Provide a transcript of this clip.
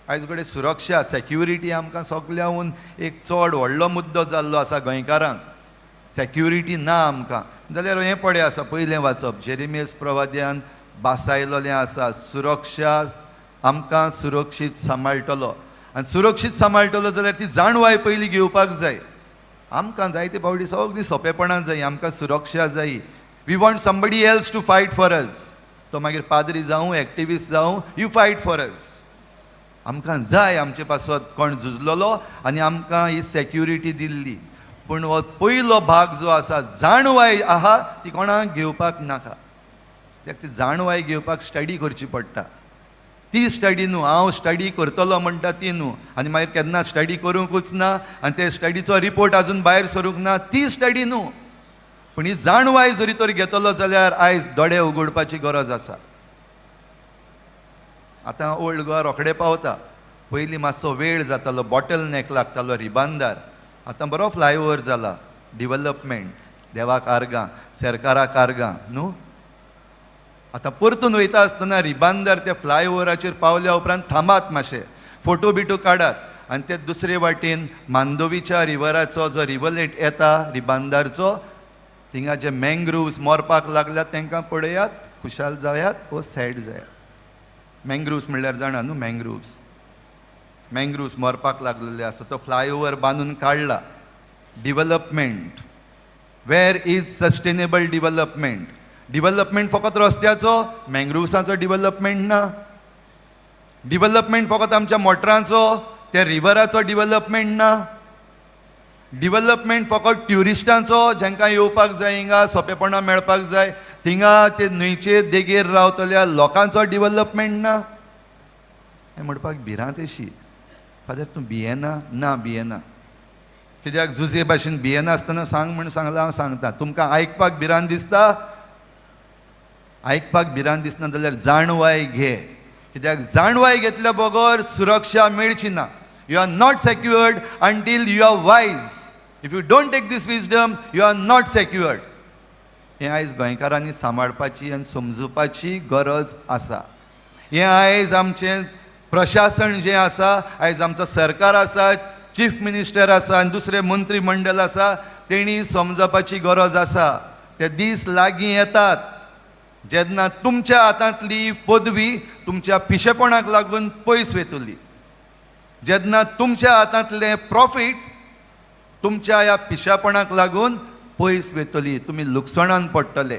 आयज कडेन सुरक्षा, सेक्युरिटी आमकां सगल्याहून एक चड व्हडलो मुद्दो जाल्लो आसा. गोंयकारांक सेक्युरिटी ना आमकां जाल्यार हें पळय आसा, पयलें वाचप जेरेमियस प्रवाद्यान भासायलोलें आसा. सुरक्षा आमकां सुरक्षीत सांबाळटलो आनी सुरक्षीत सांबाळटलो जाल्यार ती जाणवाय पयलीं घेवपाक जाय. आमकां जायते फावटी सगळीं सोंपेपणां जाय. आमकां सुरक्षा जाय. We want somebody else to fight for us. तो मागीर पाद्री जावं, एक्टिविस्ट जावं, you fight for us. आमकां जाय आमचे पासत कोण झुजलोलो आनी आमकां ही सेक्युरिटी दिल्ली. पूण हो पयलो भाग जो आसा, जाणवाय आहा, ती कोणाक घेवपाक नाका. कित्याक ती जाणवाय घेवपाक स्टडी करची पडटा. ती स्टडी न्हू, हांव स्टडी करतलो म्हणटा ती न्हू, आनी मागीर केन्ना स्टडी करूंकूच ना आनी ते स्टडीचो रिपोर्ट आजून भायर सरूंक ना, ती स्टडी न्हू. पूण ही जाणवाय जरी तर घेतलो जाल्यार आयज दोळे उगडपाची गरज आसा. आतां ओल्ड गोवा रोखडे पावता. पयलीं मातसो वेळ जातालो, बॉटल नेक लागतालो रिबांदार. आतां बरो फ्लायओवर जाला. डिवलपमेंट, देवाक आर्गां, सरकाराक आर्गां न्हू. आतां परतून वयता आसतना रिबांदार त्या फ्लायओवराचेर पावल्या उपरांत थांबात मातशे, फोटो बिटो काडात आनी ते दुसरे वाटेन मांडवीच्या रिवराचो जो रिवलेट येता रिबांदारचो, थिंगा जे मँग्रुव्स मरपाक लागल्यात तांकां पळयात, खुशाल जायात वो सॅड जायात. मँग्रुव्स म्हणल्यार जाणा न्हू? मँग्रुव्स, मँग्रुव्स मरपाक लागलेले आसा. तो फ्लायओवर बांदून काडला. Development, where is sustainable development? Development फकत रस्त्याचो, मँग्रुव्साचो डिवलपमेंट ना. डिवलपमेंट फकत आमच्या मोटरांचो, त्या रिवराचो डिवलपमेंट ना. डिवलपमेंट फकत ट्युरिस्टांचो, जांकां येवपाक जाय, हिंगा सोंपेपणां मेळपाक जाय, थिंगा ते न्हंयचे देगेर रावतल्या लोकांचो डिवलपमेंट ना. हें म्हणपाक भिरांत अशी. फादर, तूं भियेना? ना, भियेना. कित्याक जुजे भाशेन भियेनासतना सांग म्हण सांगलां, हांव सांगता. तुमकां आयकपाक भिरांत दिसता? आयकपाक भिरांत दिसना जाल्यार जाणवाय घे, कित्याक जाणवाय घेतल्या बगर सुरक्षा मेळची ना. You are not secured until you are wise. If you don't take this wisdom, you are not secured. हें आयज गोंयकारांनी सांबाळपाची आनी समजुपाची गरज आसा. हें आयज आमचें प्रशासन जें आसा, आयज आमचो सरकार आसा, चीफ मिनिस्टर आसा आनी दुसरे मंत्री मंडळ आसा, तेणी समजपाची गरज आसा. ते दीस लागीं येतात जेन्ना तुमच्या हातांतली पदवी तुमच्या पिशेपणाक लागून पयस वयतली, जेन्ना तुमच्या हातांतलें प्रॉफीट तुमच्या ह्या पिशेपणाक लागून पयस वयतली, तुमी लुकसाणान पडटले.